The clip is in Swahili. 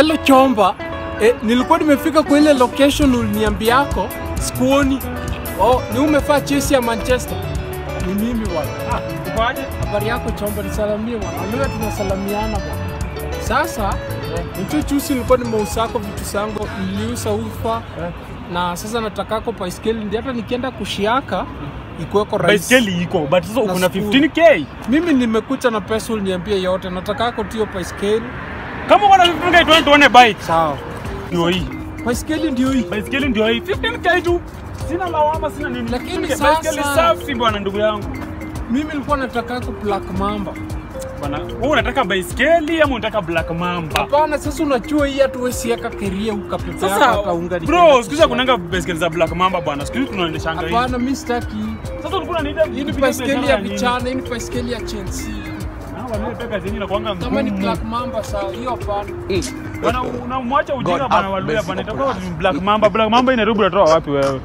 Hello Chomba, nilikuwa nimefika kwa ile location uliniambiako, sikuoni. Oh, ni umefaa chesi ya Manchester. Ni mimi bwana. Ah, uko aje? Habari yako Chomba, nisalamie bwana. Leo tunasalamiana bwana. Sasa, nicho chusi nilikuwa nimeusako vitu zangu, niliusa ufa. Na sasa natakako baiskeli ndio hata nikienda kushiaka ikuweko rahisi. Baiskeli iko, but sasa uko na Nashukuru. 15K. Mimi nimekucha na pesa uliniambia yote, natakako tio baiskeli. Kama uko na 15K tuone tuone bike. Sawa. Ndio hii. Baiskeli ndio hii. Baiskeli ndio hii. 15K tu. Sina lawama, sina nini. Lakini 15K. Baiskeli sasa- safi bwana ndugu yangu. Mimi nilikuwa natakako Black Mamba. Bwana, wewe unataka baiskeli ama unataka Black Mamba? Hapana, sasa unajua hii hatuwezi weka keria ukapepea Sasa hata unga bro, nikienda siku hizi kushiaka. kunanga baiskeli za Black Mamba bwana. Siku hizi tunaendeshanga hii. Hapana, mimi sitaki. Sasa ulikuwa unaniita Hii ni nipige baiskeli biashara ya nini? vichana, hii ni baiskeli ya Chelsea. Ah, wale peka zenyewe inakuanga Kama ni ngumu. Black Mamba sawa, hiyo hapana. Bwana unamwacha ujinga God bwana have Waluya mercy bwana. upon Itakuwa us. ni Black Mamba. Black Mamba inarudi unatoa wapi wewe?